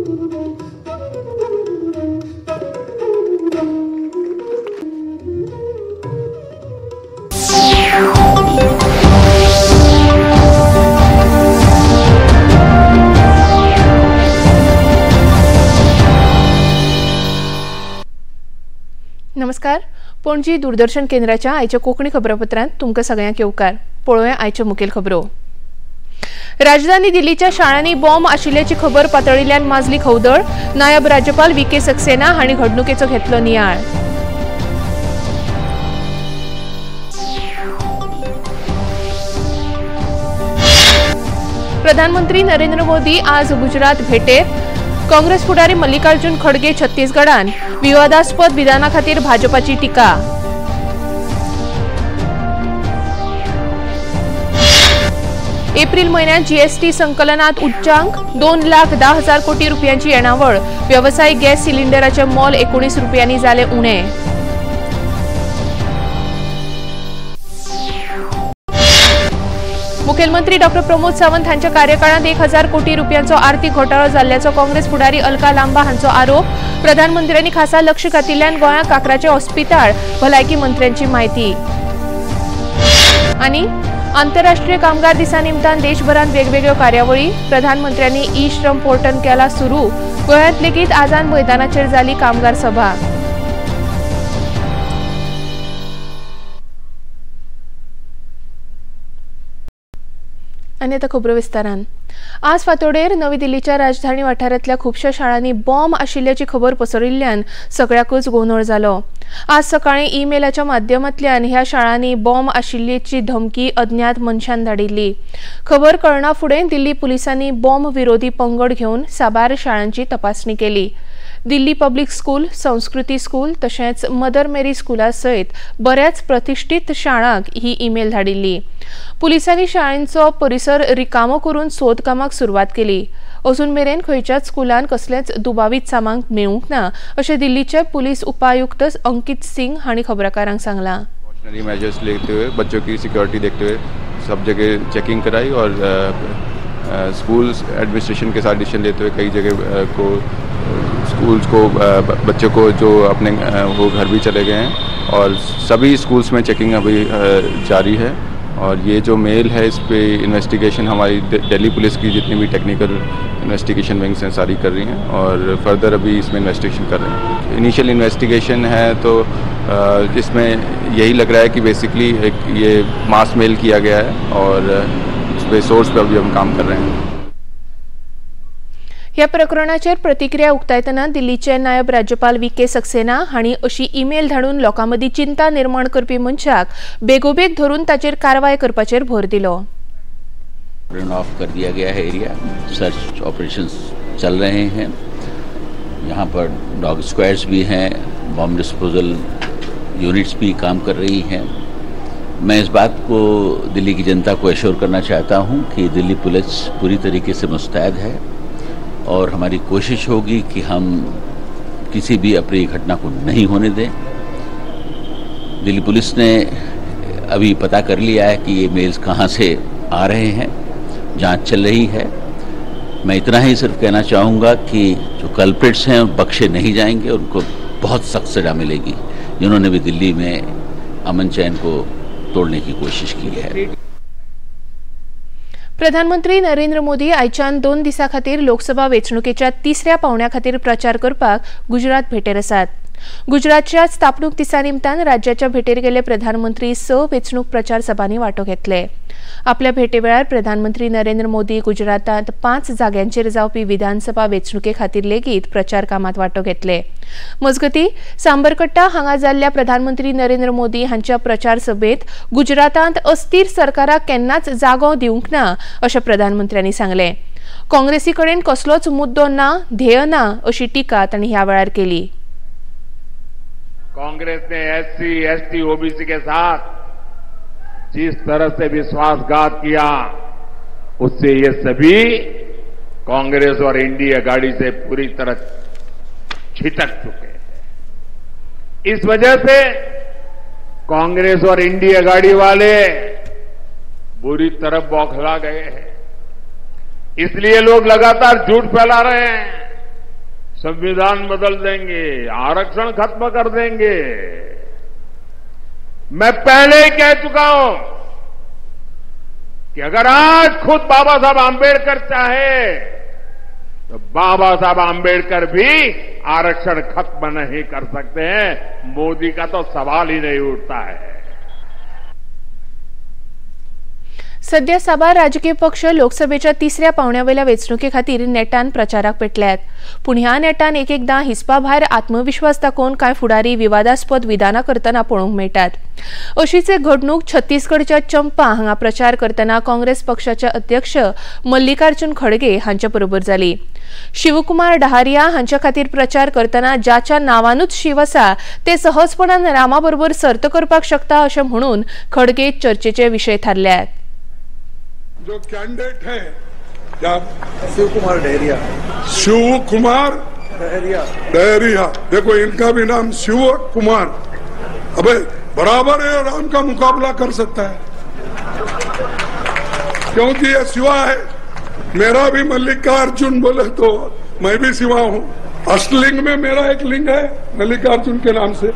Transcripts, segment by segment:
नमस्कार, पणजी दूरदर्शन केंद्राच्या आयच्या कोंकणी खबरापत्रांत तुमकां सगळ्यांक येवकार. पळोवया आयच्यो मुखेल खबरो. राजधानी दिल्लीच्या शाळांनी बॉम्ब आशिल्ल्याची खबर पातळिल्ल्यान माजली खवदळ. नायब राज्यपाल व्ही के सक्सेना हांणी घडणुकेचो घेतलो नियाळ. प्रधानमंत्री नरेंद्र मोदी आज गुजरात भेटेर. काँग्रेस फुडारी मल्लिकार्जुन खडगे छत्तीसगडान विवादास्पद विधाना खातीर भाजपाची टीका. एप्रिल म्हयन्यात जीएसटी संकलनात उच्चांक 2,10,000 कोटी रुपयांची येणावळ. वेवसायीक गॅस सिलिंडराचे मोल 19 रुपयांनी जाले उणे. मुखेलमंत्री डॉ प्रमोद सावंत हांच्या कार्यकाळांत 1,000 कोटी रुपयांचो आर्थिक घोटाळो जाल्ल्याचो काँग्रेस फुडारी अलका लांबा हांचो आरोप. प्रधानमंत्र्यांनी खासा लक्ष घातिल्ल्यान गोंयांत काकराचे ऑस्पिताळ, भलायकी मंत्र्यांची म्हायती. आनी आंतरराष्ट्रीय कामगार दिसा निमतान देशभरांत वेगवेगळ्यो कार्यावळी. प्रधानमंत्र्यांनी ई श्रम पोर्टल केला सुरू. गोंयांत लेगीत आझाद मैदानाचेर जाली कामगार सभा. आनी आतां खबरो विस्तारान. आज फांतोडेर नवी दिल्लीच्या राजधानी वाठारांतल्या खुबश्या शाळांनी बॉम्ब आशिल्ल्याची खबर पसरिल्ल्यान सगळ्याकूच गोंदळ जालो. आज सकाळीं ईमेलाच्या माध्यमांतल्यान ह्या शाळांनी बॉम्ब आशिल्ल्याची धमकी अज्ञात मनशान धाडिल्ली. खबर कळना फुडें दिल्ली पुलिसांनी बॉम्ब विरोधी पंगड घेवन साबार शाळांची तपासणी केली. Delhi public school, Sanskriti school तशेंच मदर मेरी स्कुला सयत बऱ्याच प्रतिश्ठीत शाळांक ही ईमेल धाडिल्ली. पुलिसांनी शाळेंचो परिसर रिकामो करून सोदकामाक सुरवात केली. अजून मेरेन खंयच्याच स्कुलान कसलेंच दुबावीत सामान मेळूंक ना अशें दिल्लीचे पुलीस उपायुक्त अंकित सिंग हांणी खबराकारांक सांगलां. प्रिकॉशनरी मेजर्स लेते हुए, बच्चों की सिक्योरिटी देखते हुए सब जगह चेकिंग कराई और स्कूल्स एडमिनिस्ट्रेशन के साथ डिसीजन लेते हुए कई जगह को स्कूल्स को बच्चों को जो अपने वो घर भी चले गए हैं और सभी स्कूल्स में चेकिंग अभी जारी है. और ये जो मेल है इस पे इन्वेस्टिगेशन हमारी दिल्ली पुलिस की जितनी भी टेक्निकल इन्वेस्टिगेशन विंग्स हैं सारी कर रही हैं और फर्दर अभी इसमें इन्वेस्टिगेशन कर रहे हैं. इनिशियल इन्वेस्टिगेशन है तो इसमें यही लग रहा है कि बेसिकली एक ये मास मेल किया गया है और उस पर सोर्स पर अभी हम काम कर रहे हैं. ह्या प्रकरणाचेर प्रतिक्रिया उक्तायतना दिल्लीचे नायब राज्यपाल व्ही के सक्सेना हांणी अशी ईमेल धाडून लोकां मदीं चिंता निर्माण करपी मनशाक बेगोबेग धरून ताचेर कारवाय करपाचेर भर दिलो. ऑफ कर दिया गया है एरिया, सर्च ऑपरेशंस चल रहे हैं. यहाँ पर डॉग स्क्वाड्स भी हैं, बॉम्ब डिस्पोजल यूनिट्स भी काम कर रही हैं. मैं इस बात को दिल्ली की जनता को एश्योर करना चाहता हूँ कि दिल्ली पुलिस पूरी तरीके से मुस्तैद है और हमारी कोशिश होगी कि हम किसी भी अप्रिय घटना को नहीं होने दें. दिल्ली पुलिस ने अभी पता कर लिया है कि ये मेल्स कहाँ से आ रहे हैं, जांच चल रही है. मैं इतना ही सिर्फ कहना चाहूँगा कि जो कल्प्रिट्स हैं बख्शे नहीं जाएंगे, उनको बहुत सख्त सजा मिलेगी जिन्होंने भी दिल्ली में अमन चैन को तोड़ने की कोशिश की है. प्रधानमंत्री नरेंद्र मोदी आयच्यान 2 दिसां खातीर लोकसभा वेंचणुकेच्या तिसऱ्या पावंड्या खातीर प्रचार करपाक गुजरात भेटेर आसात. गुजरातच्या स्थापणूक दिसा निमतान राज्याच्या भेटेर गेल्ले प्रधानमंत्री 6 वेंचणूक प्रचार सभांनी वांटो घेतले. आपल्या भेटे वेळार प्रधानमंत्री नरेंद्र मोदी गुजरातांत 5 जाग्यांचेर जावपी विधानसभा वेंचणुके खातीर लेगीत प्रचार कामांत वांटो घेतले. मजगतीं सांबरकट्टा हांगा जाल्ल्या प्रधानमंत्री नरेंद्र मोदी हांच्या प्रचार सभेत गुजरातांत अस्थिर सरकाराक केन्नाच जागो दिवंक ना अशें प्रधानमंत्र्यांनी सांगलें. काँग्रेसी कडेन कसलोच मुद्दो ना, ध्येय ना अशी टिका तांणी ह्या वेळार केली. कांग्रेस ने एससी, एसटी, ओबीसी के साथ जिस तरह से विश्वासघात किया, उससे ये सभी कांग्रेस और इंडिया गाड़ी से पूरी तरह छिटक चुके हैं। इस वजह से कांग्रेस और इंडिया गाड़ी वाले बुरी तरह बौखला गए हैं। इसलिए लोग लगातार झूठ फैला रहे हैं। संविधान बदल देंगे, आरक्षण खत्म कर देंगे। मैं पहले ही कह चुका हूं कि अगर आज खुद बाबा साहब आंबेडकर चाहे तो बाबा साहब आंबेडकर भी आरक्षण खत्म नहीं कर सकते हैं। मोदी का तो सवाल ही नहीं उठता है। सध्या साबार राजकीय पक्ष लोकसभेच्या तिसऱ्या पावण्यावेल्या वेंचणुके खातीर नेटान प्रचाराक पेटल्यात। पूण ह्या नेटान एक एकदां हिसपा भायर आत्मविश्वास दाखोवन कांय फुडारी विवादास्पद विधानां करतना पळोवंक मेळटात। अशीच एक घडणूक छत्तीसगडच्या चंपा हांगा प्रचार करतना काँग्रेस पक्षाचे अध्यक्ष मल्लिकार्जुन खडगे हांचे बरोबर जाली। शिवकुमार डहारिया हांच्या खातीर प्रचार करतना ज्याच्या नांवानूच शिव आसा ते सहजपणान रामा बरोबर सर्त करपाक शकता अशें म्हणून खडगे चर्चेचे विशय थारल्यात। जो कैंडिडेट है क्या शिव कुमार डहरिया, शिव कुमार डहरिया, देखो इनका भी नाम शिव कुमार, अबे बराबर है, राम का मुकाबला कर सकता है क्योंकि ये शिवा है। मेरा भी मल्लिकार्जुन बोले तो मैं भी शिवा हूँ। अष्टलिंग में मेरा एक लिंग है मल्लिकार्जुन के नाम से।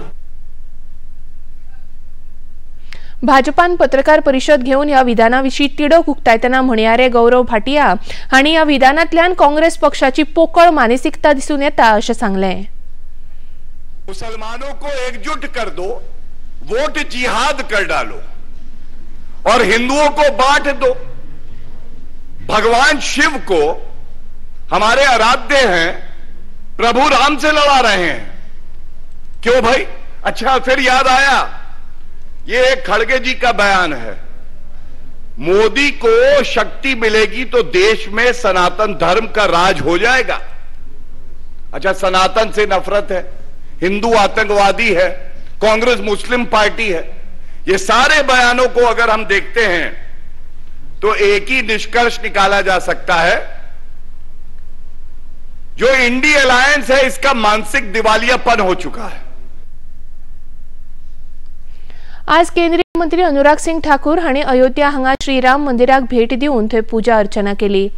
भाजपान पत्रकार परिषद घेवन ह्या विधानाविशीं तिडक उक्तायतना म्हणयारे गौरव भाटिया हांणी ह्या विधानांतल्यान काँग्रेस पक्षाची पोकळ मानसिकता दिसून येता अशें सांगलें। मुसलमानों को एकजुट कर दो, वोट जिहाद कर डालो और हिंदुओं को बांट दो। भगवान शिव को हमारे आराध्य हैं, प्रभु राम से लड़ा रहे हैं, क्यों भाई? अच्छा, फिर याद आया, ये एक खड़गे जी का बयान है, मोदी को शक्ति मिलेगी तो देश में सनातन धर्म का राज हो जाएगा। अच्छा, सनातन से नफरत है, हिंदू आतंकवादी है, कांग्रेस मुस्लिम पार्टी है, ये सारे बयानों को अगर हम देखते हैं तो एक ही निष्कर्ष निकाला जा सकता है, जो इंडी अलायंस है इसका मानसिक दिवालियापन हो चुका है। आज केंद्रीय मंत्री अनुराग सिंग ठाकूर हांणी अयोध्या हांगा श्रीराम मंदिराक भेट दिवन थंय पूजा अर्चना केली।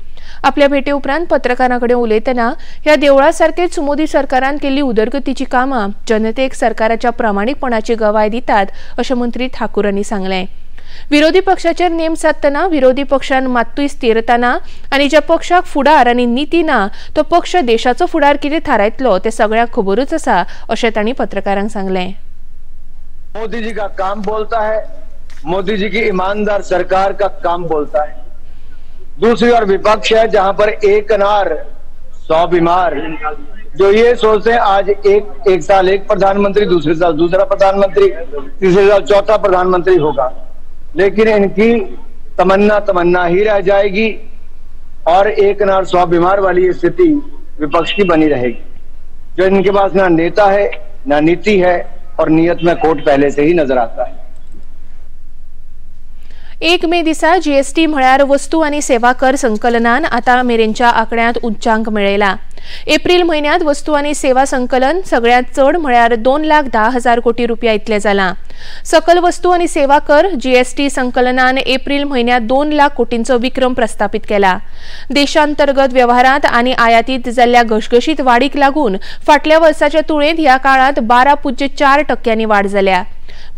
आपल्या भेटे उपरांत पत्रकारां कडेन उलयतना ह्या देवळा सारकेच मोदी सरकारान केल्ली उदरगतीची कामां जनतेक सरकाराच्या प्रामाणीकपणाची गवाय दितात अशें मंत्री ठाकूर हांणी सांगलें। विरोधी पक्षाचेर नेम सादतना विरोधी पक्षान मात्तूय स्थिरता ना आनी ज्या पक्षाक फुडार आनी निती ना तो पक्ष देशाचो फुडार कितें थारायतलो तें सगळ्यांक खबरूच आसा अशें तांणी पत्रकारांक सांगलें। मोदी जी का काम बोलता है, मोदी जी की ईमानदार सरकार का काम बोलता है। दूसरी ओर विपक्ष है जहां पर एक अनार 100 बीमार, जो ये सोचते हैं आज एक साल एक प्रधानमंत्री, दूसरे साल दूसरा प्रधानमंत्री, तीसरे साल चौथा प्रधानमंत्री होगा, लेकिन इनकी तमन्ना तमन्ना ही रह जाएगी और एक अनार 100 बीमार वाली स्थिति विपक्ष की बनी रहेगी। जो इनके पास ना नेता है ना नीति है और नियत में कोट पहले से ही नजर आता है। 1 मे दिसा जीएसटी म्हळ्यार वस्तू आनी सेवा कर संकलनान आतां मेरेनच्या आंकड्यांत उच्चांक मेळयला। एप्रील म्हयन्यांत वस्तू आनी सेवा संकलन सगळ्यांत चड म्हळ्यार 2,10,000 कोटी रुपया इतलें जालां। सकल वस्तू आनी सेवा कर जीएसटी संकलनान एप्रील म्हयन्यांत 2 लाख कोटींचो विक्रम प्रस्थापित केला। देशांतर्गत वेव्हारांत आनी आयातींत जाल्ल्या घसघशीत वाडीक लागून फाटल्या वर्साच्या तुळेंत ह्या काळांत 12.4% वाड जाल्या।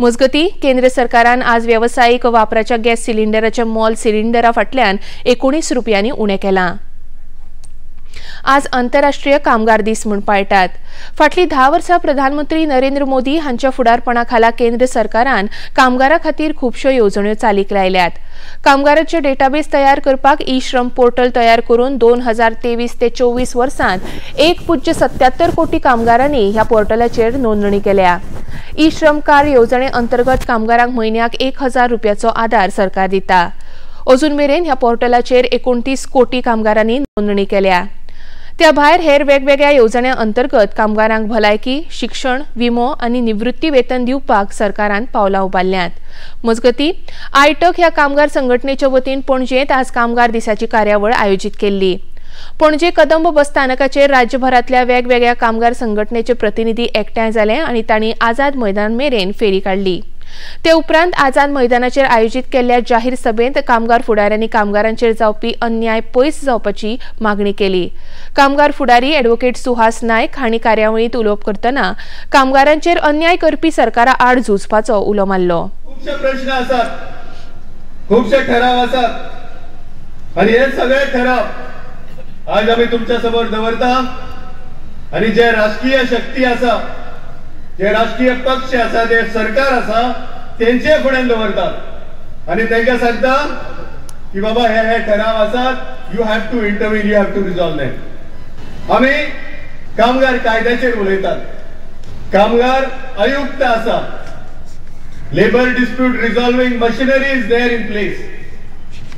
मजगती केंद्र सरकारान आज वेवसायीक वापराच्या गॅस सिलिंडराचे मोल सिलिंडरा फाटल्यान 19 रुपयांनी उणें केलां। आज आंतरराष्ट्रीय कामगार दीस म्हूण पाळटात। फाटलीं 10 वर्सां प्रधानमंत्री नरेंद्र मोदी हांच्या फुडारपणा खाला केंद्र सरकारान कामगारां खातीर खुबश्यो येवजण्यो चालीक लायल्यात। कामगारांचे डेटाबेस तयार करपाक ई श्रम पोर्टल तयार करून 2023 ते 24 वर्सांत 1.77 कोटी कामगारांनी ह्या पोर्टलाचेर नोंदणी केल्या। ई श्रम कार्ड येवजणे अंतर्गत कामगारांक म्हयन्याक 1000 रुपयाचो आदार सरकार दिता। अजून मेरेन ह्या पोर्टलाचेर 29 कोटी कामगारांनी नोंदणी केल्या। त्या भायर हेर वेगवेगळ्या येवजण्यां अंतर्गत कामगारांक भलायकी, शिक्षण, विमो आनी निवृत्ती वेतन दिवपाक सरकारान पावलां उबारल्यांत। मजगती आयटक ह्या कामगार संघटनेच्या वतीन पणजेंत आज कामगार दिसाची कार्यावळ आयोजीत केल्ली। पणजे कदंब बस स्थानकाचेर राज्यभरांतल्या वेगवेगळ्या कामगार संघटनेचे प्रतिनिधी एकठांय जाले आनी तांणी आझाद मैदान मेरेन फेरी काडली। ते उपरांत आझाद मैदानाचेर आयोजीत केल्ल्या जाहीर सभेंत कामगार फुडाऱ्यांनी कामगारांचेर जावपी अन्याय पयस जावपाची मागणी केली. कामगार फुडारी ॲडव्होकेट सुहास नायक हांणी कार्यावळींत उलोवप करतना कामगारांचेर अन्याय करपी सरकारा आड झुजपाचो उलो मारलो. खूबशे प्रश्न आसात, खूबशे ठराव आसात आनी हे सगळे ठराव आज आमी तुमच्या समोर दवरता आनी जे राजकीय शक्ती आसा, जे राजकीय पक्ष आसा, जे सरकार आसा तेंचे फुड्यान दवरतात आनी तेंकां सांगता की बाबा हे हे ठराव आसात, you have to intervene, you have to resolve them. आमी कामगार कायद्याचेर उलयतात, कामगार आयुक्त आसा, labour dispute resolving machinery is there in place,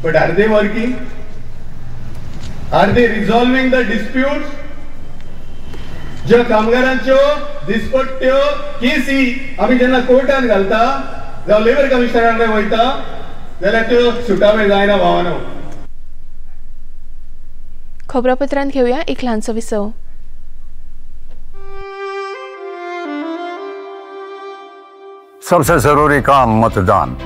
but are they working? Are they resolving the disputes? ज्या कामगारांच्यो दिसपट्ट्यो केसी आमी जेन्ना कोर्टान घालता जावं लेबर कमिशनरान वयता जाल्यार त्यो सुटावे जायना भावानो. खबरापत्रांत घेवया एक ल्हानसो विसव. सबसे जरूरी काम मतदान.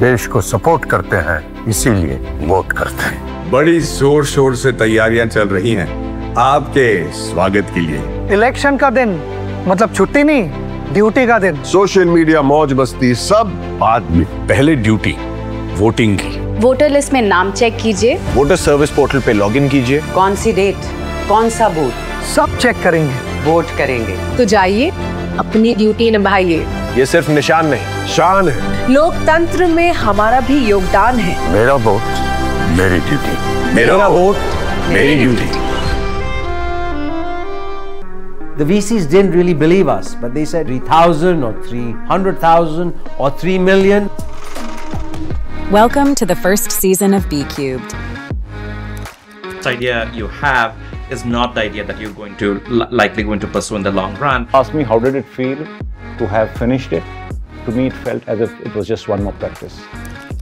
देश को सपोर्ट करते हैं इसीलिए वोट करते हैं. बड़ी जोर शोर से तैयारियां चल रही हैं आपके स्वागत के लिए. इलेक्शन का दिन मतलब छुट्टी नहीं, ड्यूटी का दिन. सोशल मीडिया, मौज मस्ती सब बाद में, पहले ड्यूटी वोटिंग की. वोटर लिस्ट में नाम चेक कीजिए, water service portal pay login कीजिए, कौन सी डेट, कौन सा बूथ, सब चेक करेंगे, वोट करेंगे. तो जाइए अपनी ड्यूटी निभाइए. ये सिर्फ निशान नहीं, शान है. लोकतंत्र में हमारा भी योगदान है. मेरा वोट मेरी ड्यूटी, मेरा वोट मेरी duty. The VCs didn't really believe us, but they said 3,000 or 300,000 or 3 million. Welcome to the first season of B Cubed. The idea you have is not the idea that you're going to likely going to pursue in the long run. Ask me how did it feel to have finished it? To me, it felt as if it was just one more practice.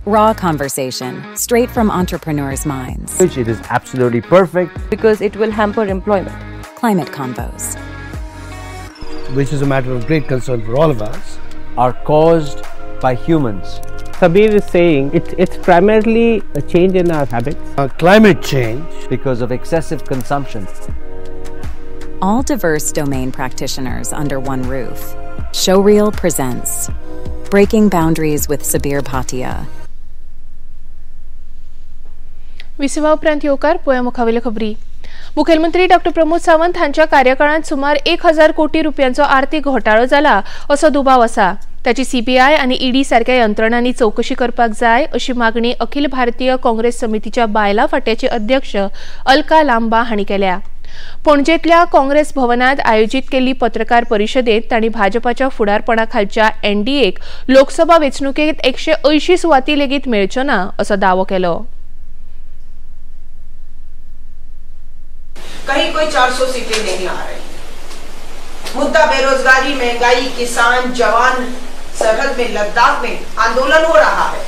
Raw conversation, straight from entrepreneurs' minds. It is absolutely perfect. Because it will hamper employment. Climate convos, which is a matter of great concern for all of us, are caused by humans. Sabir is saying it's primarily a change in our habits. Climate change. Because of excessive consumption. All diverse domain practitioners under one roof. Showreel presents Breaking Boundaries with Sabir Bhatia. विसवा उपरांत येवकार पोया मुखावेल्यो खबरी. मुखेलमंत्री doctor Pramod Sawant हांच्या कार्यकाळांत सुमार 1000 कोटी रुपयांचो आर्थिक घोटाळो जाला असो दुबाव आसा. ताची सीबीआय आनी ईडी सारक्या यंत्रणांनी चवकशी करपाक जाय अशी मागणी अखिल भारतीय काँग्रेस समितीच्या बायलां फांट्याचे अध्यक्ष अलका लांबा हांणी केल्या. पणजेंतल्या काँग्रेस भवनांत आयोजीत केल्ली पत्रकार परिशदेंत तांणी भाजपाच्या फुडारपणा खालच्या एनडीएक लोकसभा वेंचणुकेंत 180 सुवाती लेगीत मेळच्यो ना असो दावो केलो. कहीं कोई 400 सीटें नहीं आ रही. मुद्दा बेरोजगारी, महंगाई, किसान, जवान, सरहद में, लद्दाख में आंदोलन हो रहा है,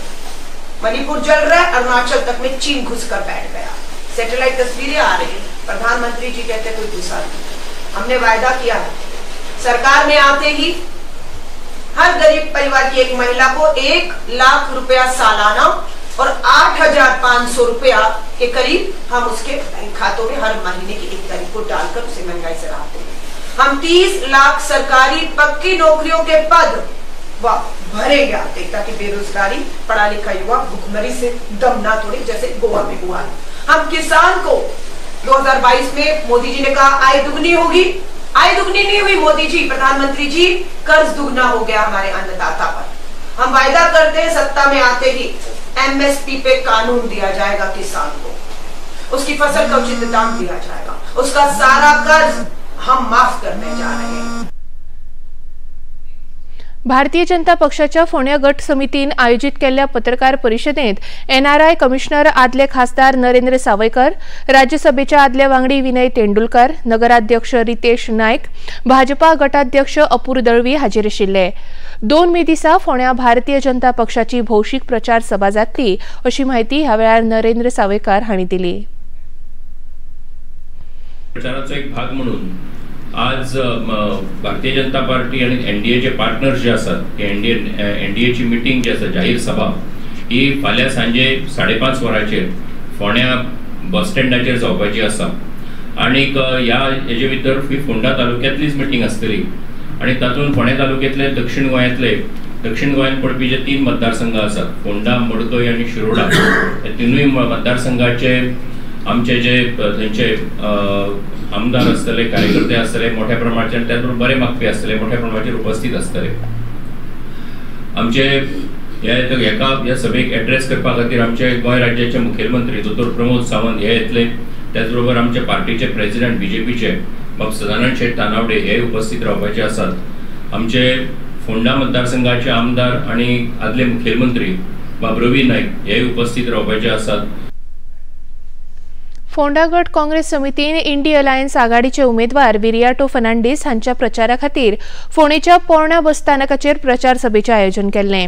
मणिपुर जल रहा है, अरुणाचल तक में चीन घुस कर बैठ गया, सैटेलाइट तस्वीरें आ रही हैं. प्रधानमंत्री जी कहते कोई गुस्सा नहीं, हमने वायदा किया है सरकार में आते ही हर गरीब परिवार की एक महिला को 1 लाख रुपया सालाना और 8,500 रुपया के करीब हम उसके बैंक खातों में हर महीने की 1 तारीख को डालकर उसे महंगाई से राहत देंगे. हम 30 लाख सरकारी पक्की नौकरियों के पद भरे जाते ताकि बेरोजगारी, पढ़ा लिखा युवा भुखमरी से दम ना तोड़े जैसे गोवा में हुआ. हम किसान को 2022 में मोदी जी ने कहा आय दुगनी होगी, आय दुगनी नहीं हुई मोदी जी, प्रधानमंत्री जी, कर्ज दुगना हो गया हमारे अन्नदाता पर. हम वायदा करते हैं सत्ता में आते ही एमएसपी पे कानून दिया जाएगा किसान को, उसकी फसल का उचित दाम दिया जाएगा, उसका सारा कर्ज हम माफ करने जा रहे हैं. भारतीय जनता पक्षाच्या फोंड्या गट समितीन आयोजित केल्ल्या पत्रकार परिशदेंत एनआरआय कमिशनर आदले खासदार नरेंद्र सावयकर, राज्यसभेच्या आदले वांगडी विनय तेंडुलकर, नगराध्यक्ष रितेश नायक, भाजपा गटाध्यक्ष अपूर दळवी हाजीर आशिल्ले. 2 मे दिसा फोंड्या भारतीय जनता पक्षाची भौशीक प्रचार सभा जातली अशी माहिती ह्या वेळार नरेंद्र सावयकर हांणी दिली. प्रचाराचो एक भाग म्हणून आज भारतीय जनता पार्टी आनी एनडीएचे पार्टनर्स जे आसात ते एनडीएची मिटींग जी आसा जाहीर सभा ही फाल्यां सांजे 5:30 वरांचेर फोंड्या बस स्टँडाचेर जावपाची आसा आनीक ह्या हेजे भितर ही फोंडा तालुक्यांतलीच मिटींग आसतली आनी तातूंत फोंड्या तालुक्यांतले दक्षिण गोंयांत पडपी जे 3 मतदारसंघ आसात फोंडा, मडकय आनी शिरोडा ह्या तिनूय मतदारसंघाचे आमचे जे थंयचे आमदार आसतले, कार्यकर्ते आसतले मोठ्या प्रमाणाचेर, त्याच बरोबर बरे मागपी आसतले मोठ्या प्रमाणाचेर उपस्थित आसतले. आमचे ह्या ह्या सभेक एड्रेस करपा खातीर आमचे गोंय राज्याचे मुखेलमंत्री दोतोर प्रमोद सावंत हे येतले, त्याच बरोबर आमचे पार्टीचे प्रेसिडेंट बीजेपीचे बाब सदानंद शेट तानावडे हे उपस्थित रावपाचे आसात. आमचे फोंडा मतदारसंघाचे आमदार आनी आदले मुखेलमंत्री बाब रवी नायक हे उपस्थित रावपाचे आसात. फोंडा गट काँग्रेस समितीन इंडी अलायन्स आघाडीचे उमेदवार विरियाटो फर्नांडीस हांच्या प्रचारा खातीर फोंडेच्या पोरणा बस स्थानकाचेर प्रचार सभेचें आयोजन केल्लें.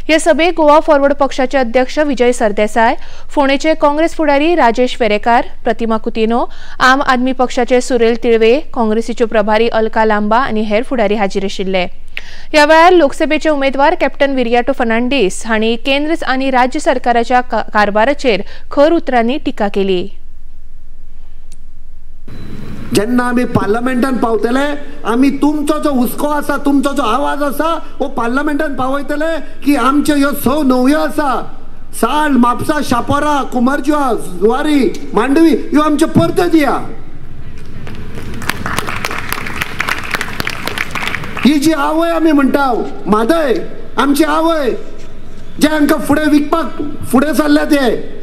हे सभेक गोवा फॉरवर्ड पक्षाचे अध्यक्ष विजय सरदेसाय, फोंडेचे काँग्रेस फुडारी राजेश वेरेकार, प्रतिमा कुतिनो, आम आदमी पक्षाचे सुरेल तिळवे, काँग्रेसीच्यो प्रभारी अलका लांबा आनी हेर फुडारी हाजीर आशिल्ले. ह्या वेळार लोकसभेचे उमेदवार कॅप्टन विरियाटो फर्नांडीस हांणी केंद्र आनी राज्य सरकाराच्या कारभाराचेर खर उतरांनी टिका केली. जेन्ना आमी पार्लमेंटान पावतले आमी तुमचो जो हुस्को आसा, तुमचो जो आवाज आसा हो पार्लमेंटान पावयतले की आमच्यो ह्यो 6 न्हंयो आसा, साल, म्हापसा, शापोरा, कुमारजुआ, जुवारी, मांडवी ह्यो आमच्यो परत्यो दिया. ही जी आवय आमी म्हणटा म्हादय, आमची आवय जे आमकां फुडें विकपाक फुडें सरल्या ते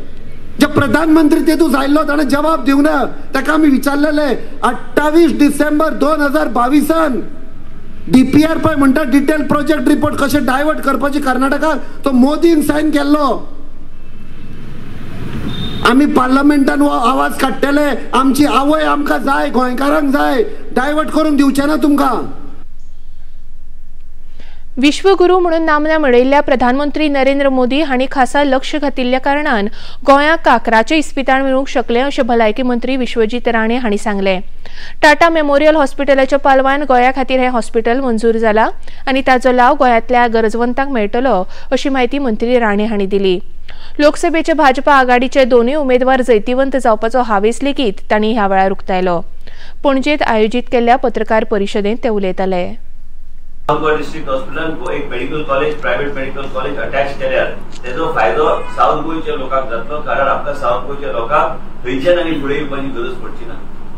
जे प्रधानमंत्री तेतू जायल्लो ताणें जबाब दिवंक ना, ताका आमी विचारलेले 28 डिसेंबर 2022 डीपीआर पळय म्हणटा डिटेल प्रोजेक्ट रिपोर्ट कशें डायवर्ट करपाची कर्नाटकाक, तो मोदीन सायन केल्लो. आमी पार्लमेंटान हो आवाज काडटले, आमची आवय आमकां जाय, गोंयकारांक जाय, डायवर्ट करूंक दिवचें ना तुमकां. विश्वगुरू म्हणून नामना मेळयल्ल्या प्रधानमंत्री नरेंद्र मोदी हांणी खासा लक्ष घातिल्ल्या कारणान गोंयाक काकराचें इस्पितळ मेळूंक शकलें अशें भलायकी मंत्री विश्वजीत राणे हांणी सांगलें. टाटा मेमोरियल हॉस्पिटलाच्या पालवान गोंया खातीर हें हॉस्पिटल मंजूर जाला आनी ताचो लाव गोंयांतल्या गरजवंतांक मेळटलो अशी म्हायती मंत्री राणे हांणी दिली. लोकसभेचे भाजपा आघाडीचे दोनूय उमेदवार जैतिवंत जावपाचो हावेस लेगीत तांणी ह्या वेळार उक्तायलो. पणजेंत आयोजीत केल्ल्या पत्रकार परिशदेंत ते उलयताले. गोवा डिस्ट्रिक्ट हॉस्पिटलान एक medical college, private medical college attach केल्यार तेजो फायदो सावथ गोंयच्या लोकांक जातलो, कारण आमकां सावथ गोंयच्या लोकांक थंयच्यान आनी फुडें येवपाची गरज पडची ना.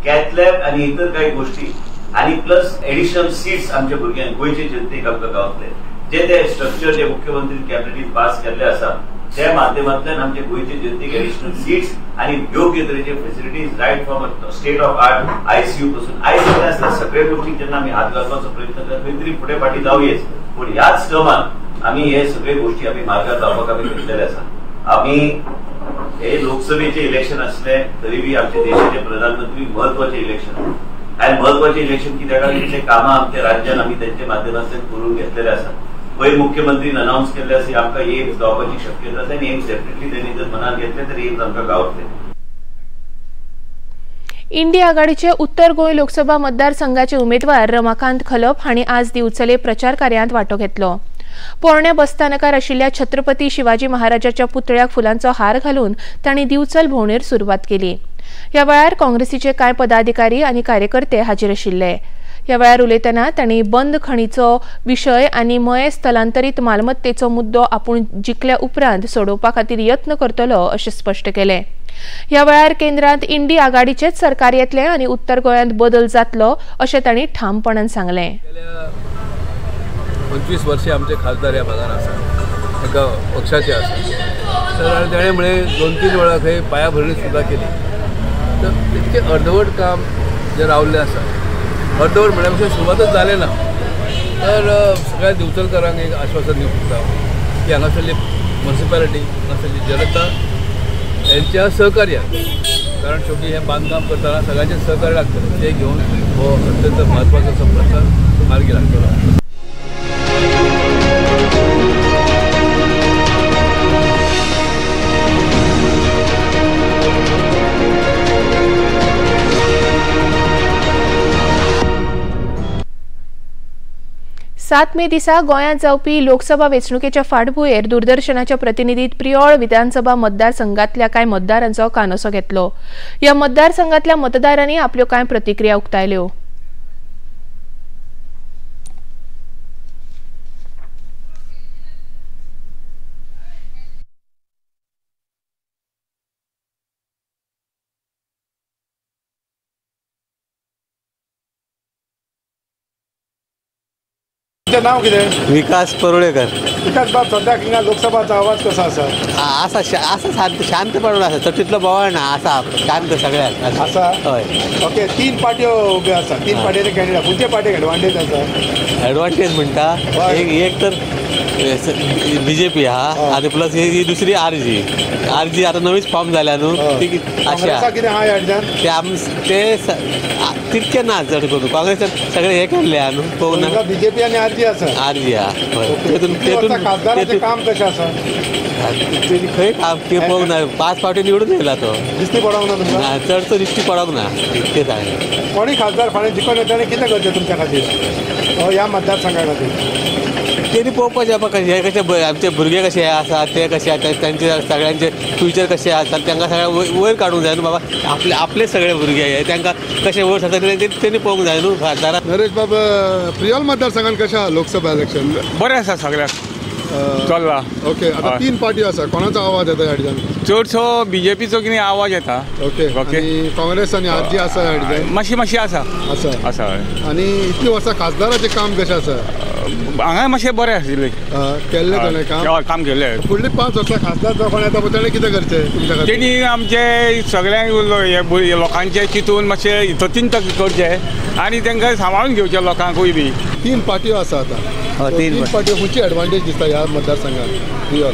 कॅथलॅब आनी इतर कांय गोष्टी आनी प्लस एडिशनल सीट्स आमच्या भुरग्यांक गोंयचे जनतेक आमकां गावतले. जे ते स्ट्रक्चर जे मुख्यमंत्री कॅबिनेटीन पास केल्ले आसा त्या माध्यमांतल्यान आमच्या गोंयचे जनतेक एडिशनल सीट्स आनी योग्य तरेचे facilities right from state of art ICU पासून आयज आसतना सगळे गोष्टी जेन्ना आमी हात घालपाचो प्रयत्न करता खंय तरी फुडें फाटीं जावयेच, पूण ह्याच टर्मान आमी हे सगळे गोष्टी आमी मार्गार लावपाक आमी घेतलेले आसा. आमी हे लोकसभेचे इलेक्शन आसले तरी बी आमच्या देशाचे प्रधानमंत्री म्हत्वाचे इलेक्शन आनी म्हत्वाचे इलेक्शन कित्याक इतले कामां आमच्या राज्यान आमी त्यांच्या माध्यमांतल्यान करून घेतलेले आसा. पयर मुख्यमंत्रीन अनाउन्स केल्ले आसा आमकां एम्स गावपाची शक्यता आसा आनी एम्स डेफिनेटली त्यांनी जर मनात घेतले तर एम्स आमकां गावतले. इंडी आघाडीचे उत्तर गोंय लोकसभा मतदारसंघाचे उमेदवार रमाकांत खलप हांणी आज दिवचले प्रचार कार्यांत वांटो घेतलो. पोरण्या बसस्थानकार आशिल्ल्या छत्रपती शिवाजी महाराजाच्या पुतळ्याक फुलांचो हार घालून तांणी दिवचल भोंवडेर सुरवात केली. ह्या वेळार काँग्रेसीचे कांय पदाधिकारी आनी कार्यकर्ते हाजीर आशिल्ले. ह्या वेळार उलयतना तांणी बंद खणीचो विशय आनी मये स्थलांतरीत मालमत्तेचो मुद्दो आपूण जिखल्या उपरांत सोडोवपा खातीर यत्न करतलो अशें स्पश्ट केलें. ह्या वेळार केंद्रांत इंडी आघाडीचेच सरकार येतलें आनी उत्तर गोंयांत बदल जातलो अशें तांणी ठामपणान सांगलें. 25 वर्षे आमचे खासदार ह्या भागान आसा, एका पक्षाचे आसा, तर ताणें म्हळें 2-3 वेळा खंय पायाभरणी सुद्दां केली. तर इतकें अर्दवट काम जें रावल्लें आसा, अर्दवट म्हळ्या पेक्षा सुरवातच जालें ना. तर सगळ्या दिवचलकारांक एक आश्वासन दिवंक सोदता की हांगासरली म्युनिसिपालिटी, हांगासरली जनता हेंच्या सहकार्यान, कारण शेवटी हें बांदकाम करतना सगळ्यांचें सहकार्य लागतलें, तें घेवन हो अत्यंत म्हत्वाचो असो प्रस्न मार्गी लागतलो. 7 मे दिसा गोंयांत जावपी लोकसभा वेंचणुकेच्या फाटभुंयेर दूरदर्शनाच्या प्रतिनिधीत प्रियोळ विधानसभा मतदारसंघातल्या कांय मतदारांचो कानोसो घेतलो। ह्या मतदारसंघातल्या मतदारांनी आपल्यो कांय प्रतिक्रिया उक्तायल्यो। नाव कितें? विकास परुळेकर। विकास बाब, सद्याक हिंगा लोकसभाचो आवाज कसो आसा? आसा आसा, शांतपणान आसा, चड तितलो बोवाळ ना, आसा शांत सगळ्याक आसा। हय, ओके। 3 पार्ट्यो उब्यो आसा, 3 पार्ट्यांचे कॅन्डिडेट, खंयचे पार्टीक एडवांटेज आसा? एडवांटेज म्हणटा एक तर बीजेपी आहा आनी प्लस ही दुसरी आरजी। आरजी आतां नवीच फॉर्म जाल्या न्हू, ती आशा कितें आहा ह्या ते तितके ना चड करून काँग्रेसान सगळे हे केल्ले आहा न्हू, पळोवंक ना। बीजेपी आनी आरजी आसा। आरजी आहा, तेतून खासदाराचें काम कशें आसा? तेजी खंय काम कितें पळोवंक ना, 5 फावटी निवडून येयला तो, दिश्टी पडोंक ना तुमकां? ना, चडसो दिश्टी पडोंक ना इतकें सांगलें। कोणी खासदार फाल्यां जिखून येता आनी कितें करचें तुमच्या खातीर ह्या मतदारसंघा खातीर? तेणी पळोवपाचें बाबा हे कशे आमचे भुरगे कशे आसा, ते कशे आसा, तांचे सगळ्यांचे फ्युचर कशें आसा, तांकां सगळ्या वयर काडूंक जाय न्हू बाबा। आपले आपले सगळे भुरगे हे तांकां कशें वयर सरता तेणी पळोवंक जाय न्हू खासदारान। नरेश बाब, प्रियोळ मतदारसंघान कशें आहा लोकसभा इलेक्शन? बरें आसा सगळ्याक चल्ला। ओके, आतां 3 पार्ट्यो आसा, कोणाचो आवाज येता ह्या ठिकाणी? चडसो बीजेपीचो कितें आवाज येता। Okay okay. काँग्रेस आनी आरजी आसा ह्या ठिकाणी? मातशी मातशी आसा आसा आसा। आनी इतली वर्सां खासदाराचें काम कशें आसा? हांगा मातशें बरें आशिल्लें, केल्लें ताणें काम? काम केल्लें। फुडली 5 वर्सां खासदार जो कोण येता पळय ताणें कितें करचें तुमच्या खातीर? तेणी आमचे सगळ्यांक लोकांचें चिंतून मातशें हितचिंतक करचें आनी तांकां सांबाळून घेवचें लोकांकूय बी। 3 पार्ट्यो आसा आतां, 3 पार्ट्यो खंयची एडवांटेज दिसता ह्या मतदारसंघात प्रियोळ?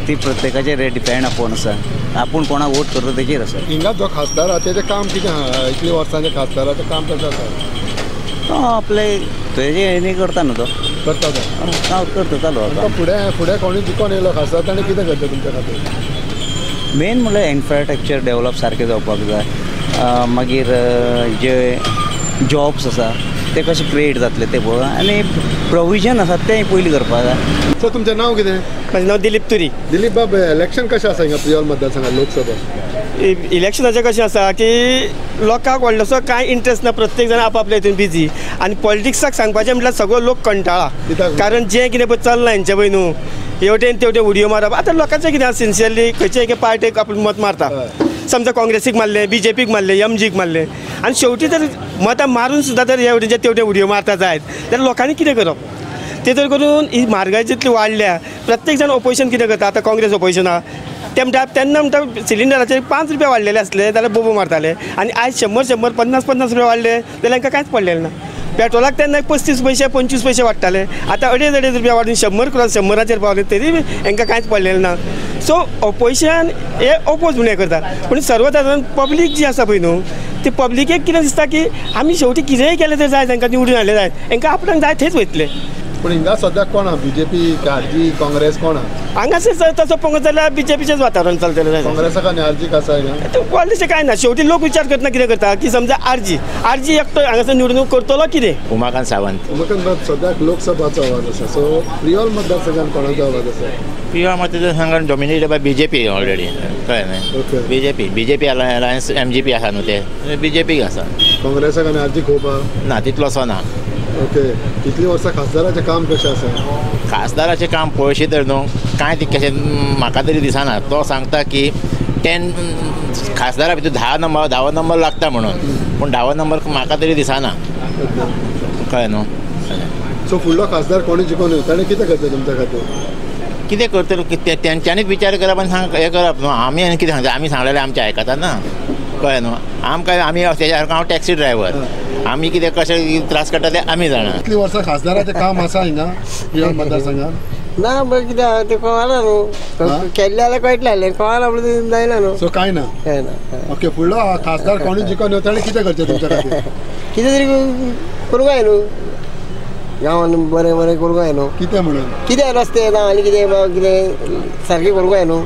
ती प्रत्येकाचेर डिपेंड आपूण आसा, आपूण कोणाक वोट करता तेजेर आसा। हिंगा जो खासदार आसा तेजें काम कितें आहा? इतले वर्सांचे खासदाराचें काम कशें आसा? तो आपले तेजे हें करता न्हू, तो करता, तो करता चालू आसा। फुडें फुडें कोणी जिखून येयलो खासदार ताणें कितें करचें तुमच्या खातीर? मेन म्हणल्यार इन्फ्रास्ट्रक्चर डेवलप सारकें जावपाक जाय, मागीर जे जॉब्स आसा ते कशे क्रिएट जातले ते पळोवन, आनी प्रोविजन आसा तें पयलीं करपाक जाय। सर, तुमचें नांव कितें? म्हाजें नांव दिलीप तुरी। दिलीप बाब, इलेक्शन कशें आसा हिंगा प्रियोळ मतदारसंघात लोकसभा? इलेक्शनाचें कशें आसा की लोकांक व्हडलोसो कांय इंट्रस्ट ना, प्रत्येक जाण आपआपल्या हितून बिजी आनी पॉलिटिक्साक सांगपाचें म्हटल्यार सगळो लोक कंटाळा, कारण जें कितें पळय चल्लां हेंचें पळय न्हू, हेवटेन तेवटेन उडयो मारप। आतां लोकांचें कितें आसा, सिन्सियरली खंयचे एके पार्टेक आपूण मत मारता, समजा काँग्रेसीक मारलें, बीजेपीक मारलें, एमजीक मारलें, आनी शेवटी जर मतां मारून सुद्दां जर हे वटेनचे तेवटेन उडयो मारता जायत जाल्यार लोकांनी कितें करप? ते तर करून ही म्हारगाय जितली वाडल्या, प्रत्येक जाण ओपोजिशन कितें करता, आतां काँग्रेस ओपोजिशन आहा ते म्हणटा, तेन्ना म्हणटा सिलिंडराचेर 5 रुपया वाडलेले आसले जाल्यार बोबो मारताले, आनी आयज 100 100 50 50 रुपया वाडले जाल्यार तांकां कांयच पडलेलें ना। पेट्रोलाक तेन्ना 35 पयशे 25 पयशे वाडटाले, आतां 2.5 2.5 रुपया वाडून 100 क्रॉस 100 पावले तरी हांकां कांयच पडलेलें ना। सो ओपोजिशन हे ओपोज म्हणून हें करता, पूण सर्वसादारण पब्लीक जी आसा पळय न्हू, ती पब्लिकेक कितें दिसता की आमी शेवटी कितेंय केलें तर जाय, तांकां निवडून हाडलें जाय, हांकां आपणाक जाय थंयच वयतले। पूण हिंगा सद्याक कोण आहा? बीजेपी, आरजी, काँग्रेस कोण आहा? हांगासर तसो पळोवंक जाल्यार बीजेपीचेंच वातावरण चलतलें। काँग्रेसाक आनी आरजीक आसा हिंगा? व्हडलेशें कांय ना। शेवटी लोक विचार करतना कितें करता की समजा आरजी आरजी एकटो हांगासर निवडणूक करतलो कितें? उमाकांत सावंत। उमाकांत बाब, सद्याक लोकसभाचो आवाज आसा, सो प्रियोळ मतदारसंघात कोणाचो आवाज आसा? प्रियोळ मतदारसंघात डॉमिनेटेड बाय बीजेपी ऑलरेडी, कळ्ळें न्ही? बीजेपी बीजेपी अलायन्स एमजीपी आसा न्हू, ते बीजेपीक आसा। काँग्रेसाक आनी आरजीक होप आहा? ना, तितलोसो ना। ओके, इतली वर्सां खासदाराचें काम कशें आसा? खासदाराचें काम पळोवशी तर न्हू कांय तितकेशें म्हाका तरी दिसना। तो सांगता की 10 खासदारा भितर 10 नंबर 10 नंबर लागता म्हणून, पूण 10 नंबर म्हाका तरी दिसना, कळ्ळें न्हू? सो फुडलो खासदार कोणी जिखून येवं ताणें कितें करचें तुमच्या खातीर? कितें करतलो तेंच्यांनीच विचार करप आनी सांग हें करप न्हू। आमी आनी कितें सांगता, आमी सांगलें आमचें आयकता ना, कळ्ळें न्हू? आमकां आमी तेज्या हांव टॅक्सी ड्रायव्हर, आमी कितें कशें त्रास काडटा ते आमी जाणा। इतली वर्सां खासदाराचें काम आसा हिंगा प्रियोळ मतदारसंघात? ना, बरें कितें आहा तें कळना न्हू, केल्लें जाल्यार कळटलें आसलें, कळना म्हणून जायना न्हू। सो कांय ना? कांय ना। ओके, फुडलो खासदार कोणी जिखून येवं ताणें कितें करचें तुमच्या खातीर? कितें तरी करूंक जाय न्हू गांवान, बरें बरें करूंक जाय न्हू। कितें म्हणून? कितें रस्ते ना आनी कितें कितें सारकें करूंक जाय न्हू,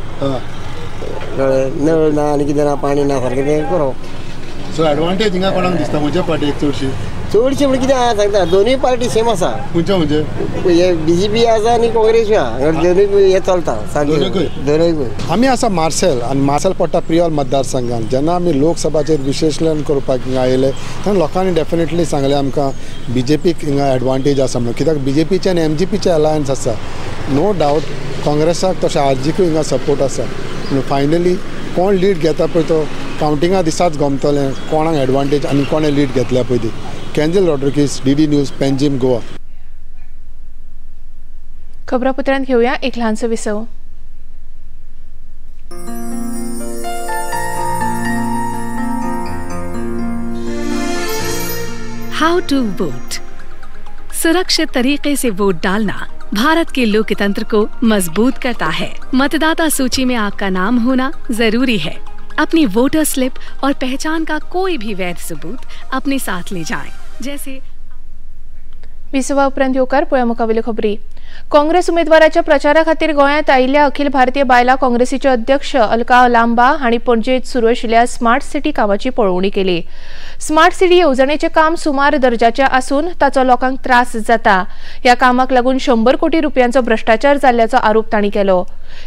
कळ्ळें? नळ ना आनी कितें ना, पाणी ना, सारकें तें करप। सो एडवांटेज हिंगा कोणाक दिसता खंयच्या पार्टीक चडशी? चडशी म्हणजे कितें आहा सांगता, दोनूय पार्टी सेम आसा. खंयच्या म्हणजे हे बीजेपी आसा आनी काँग्रेसूय आहा, दोनूय हे चलता सारकें दोनूय. आमी आसा मार्सेल आनी मार्सेल पडटा प्रियोळ मतदारसंघान. जेन्ना आमी लोकसभाचेर विश्लेशण करपाक हिंगा आयले तेन्ना लोकांनी डेफिनेटली सांगलें आमकां बीजेपीक हिंगा एडवांटेज आसा म्हणून, कित्याक बीजेपीचे आनी एमजीपीचे अलायन्स आसा. नो डावट काँग्रेसाक तशें आरजीकूय हिंगा सपोर्ट आसा, पूण फायनली कोण लीड घेता पळय तो कावंटिंगा दिसाच गमतलें कोणाक एडवांटेज आनी कोणें लीड घेतल्या पळय ती. Kenzil Rodrigues, DD news, Panjim, Goa. खबरापत्रांत घेऊया एक ल्हानसो विसव. How to vote. सुरक्षित तरीके से वोट डालना भारत के लोकतंत्र को मजबूत करता है. मतदाता सूची में आपका नाम होना जरूरी है. अपनी वोटर स्लिप और पहचान का कोई भी वैध सबूत अपने साथ ले जाएं, जैसे. विसवा उपरांत येवकार पळया मुखावेल्यो खबरी. काँग्रेस उमेदवाराच्या प्रचारा खातीर गोंयांत आयिल्ल्या अखिल भारतीय बायलां काँग्रेसीचे अध्यक्ष अलका लांबा हांणी पणजेंत सुरू आशिल्ल्या स्मार्ट सिटी कामाची पळोवणी केली. स्मार्ट सिटी येवजणेचें काम सुमार दर्जाचें आसून ताचो लोकांक त्रास जाता. ह्या कामाक लागून 100 कोटी रुपयांचो भ्रश्टाचार जाल्ल्याचो आरोप तांणी केलो.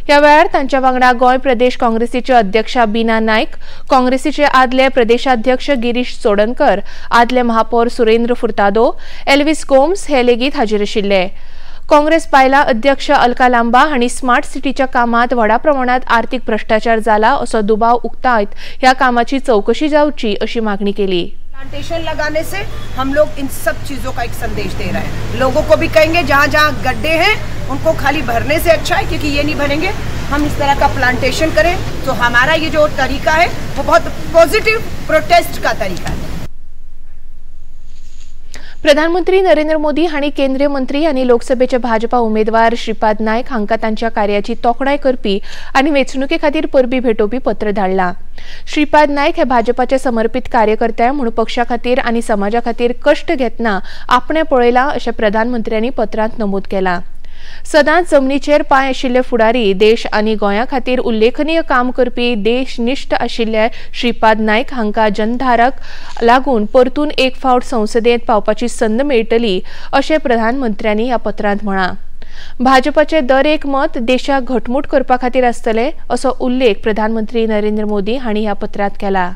ह्या वेळार तांच्या वांगडा गोंय प्रदेश काँग्रेसीचे अध्यक्षा बीना नायक, काँग्रेसीचे आदले प्रदेशाध्यक्ष गिरीश चोडणकर, आदले महापौर सुरेंद्र फुर्तादो, एल्विस गोम्स हे लेगीत हाजीर आशिल्ले. काँग्रेस बायलां अध्यक्ष अलका लांबा हांणी स्मार्ट सिटीच्या कामांत व्हडा प्रमाणात आर्थिक भ्रश्टाचार जाला असो दुबाव उक्तायत ह्या कामाची चौकशी जावची अशी मागणी केली. प्लांटेशन लगाने से हम लोग इन सब चीज़ों का एक संदेश दे रहे हैं. लोगों को भी कहेंगे जहाँ जहाँ गड्ढे हैं उनको खाली भरने से अच्छा है, क्योंकि ये नहीं भरेंगे, हम इस तरह का प्लांटेशन करें तो हमारा ये जो तरीका है वो बहुत पॉजिटिव प्रोटेस्ट का तरीका है. प्रधानमंत्री नरेंद्र मोदी हांणी केंद्रीय मंत्री आनी लोकसभेचे भाजपा उमेदवार श्रीपाद नायक हांकां तांच्या कार्याची तोखणाय करपी आनी वेंचणुके खातीर परबी भेटोवपी पत्र धाडलां. श्रीपाद नायक हे भाजपाचे समर्पित कार्यकर्ते म्हूण पक्षा खातीर आनी समाजा खातीर कश्ट घेतना आपणें पळयलां अशें प्रधानमंत्र्यांनी पत्रांत नमूद केलां. सदांच जमनीचेर पांय आशिल्ले फुडारी देश आनी गोंया खातीर उल्लेखनीय काम करपी देशनिश्ठ आशिल्ले श्रीपाद नायक हांकां जनधारक लागून परतून एक फावट संसदेंत पावपाची संद मेळटली अशें प्रधानमंत्र्यांनी ह्या पत्रांत म्हळां. भाजपाचे दर एक मत देशाक घटमूट करपा खातीर आसतलें असो उल्लेख प्रधानमंत्री नरेंद्र मोदी हांणी ह्या पत्रांत केला.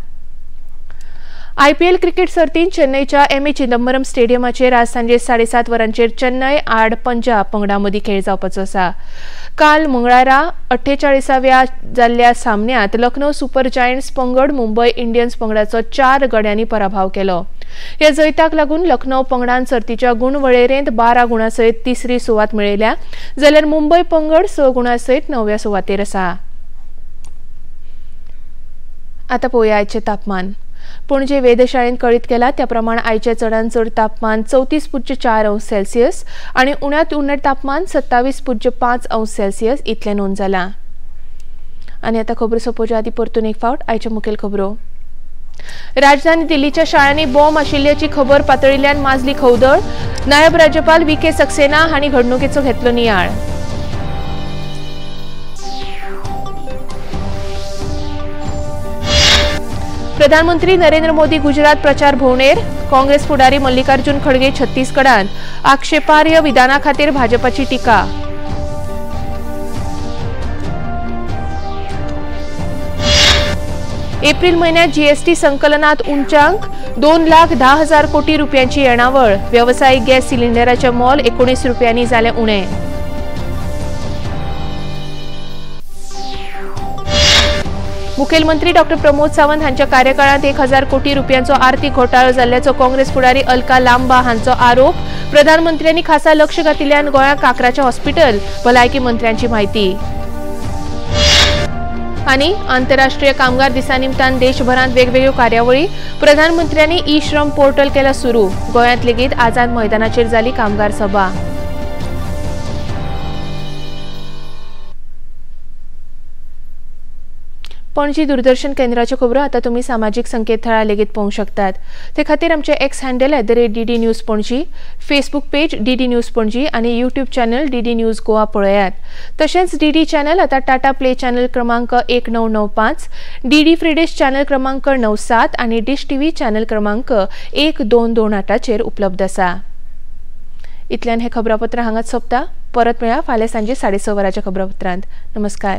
आयपीएल क्रिकेट सर्तींत चेन्नईच्या एम ए चिदंबरम स्टेडियमाचेर आज सांजे 7:30 वरांचेर चेन्नय आड पंजाब पंगडा मदीं खेळ जावपाचो आसा. काल मंगळारा 48व्या जाल्ल्या सामन्यांत लखनौ सुपर जायंट्स पंगड मुंबय इंडियन्स पंगडाचो 4 गड्यांनी पराभव केलो. ह्या जैताक लागून लखनौ पंगडान सर्तीच्या गुण वळेरेंत 12 गुणां सयत तिसरी सुवात मेळयल्या, जाल्यार मुंबय पंगड 6 गुणां सयत 9व्या सुवातेर आसा. आतां पळोवया आयचें तापमान. पणजे वेधशाळेन कळीत केला त्या प्रमाण आयचें चडांत चड तापमान 34.4 अंश सेल्सियस आनी उण्यांत उणें तापमान 27.5 अंश सेल्सियस इतलें नोंद जालां. आनी आतां खबरो सोंपोवच्या आदीं परतून एक फावट आयच्यो मुखेल खबरो. राजधानी दिल्लीच्या शाळांनी बॉम्ब आशिल्ल्याची खबर पातळिल्ल्यान माजली खवदळ. नायब राज्यपाल व्ही के सक्सेना हांणी घडणुकेचो घेतलो नियाळ. प्रधानमंत्री नरेंद्र मोदी गुजरात प्रचार भोंवडेर. काँग्रेस फुडारी मल्लिकार्जुन खडगे छत्तीसगडांत आक्षेपार्ह विधाना खातीर भाजपाची टीका. एप्रिल म्हयन्यात जीएसटी संकलनात उंचांक 2,10,000 कोटी रुपयांची येणावळ. वेवसायीक गॅस सिलिंडराचें मोल 19 रुपयांनी जालें उणें. मुखेलमंत्री डॉ प्रमोद सावंत हांच्या कार्यकाळांत 1,000 कोटी रुपयांचो आर्थिक घोटाळो जाल्ल्याचो काँग्रेस फुडारी अलका लांबा हांचो आरोप. प्रधानमंत्र्यांनी खासा लक्ष घातिल्ल्यान गोंयांत काकराचें हॉस्पिटल, भलायकी मंत्र्यांची म्हायती. आनी आंतरराष्ट्रीय कामगार दिसा निमतान देशभरांत वेगवेगळ्यो कार्यावळी. प्रधानमंत्र्यांनी ई श्रम पोर्टल केला सुरू. गोंयांत लेगीत आझाद मैदानाचेर जाली कामगार सभा. पणजी दूरदर्शन केंद्राच्यो खबरो आतां तुमी सामाजीक संकेतथळार लेगीत पळोवंक शकतात. ते खातीर आमचे X handle @DD News Panaji, Facebook page DD News Panaji आनी YouTube channel DD News Goa पळयात. तशेंच डीडी चॅनल आतां टाटा प्ले चॅनल क्रमांक 1995, डीडी फ्री डिश चॅनल क्रमांक 97 आनी डिश टीव्ही चॅनल क्रमांक 1228चेर उपलब्ध आसा. इतल्यान हे खबरापत्र हांगाच सोंपता. परत मेळया फाल्यां सांजे 6:30 वरांच्या खबरापत्रांत. नमस्कार.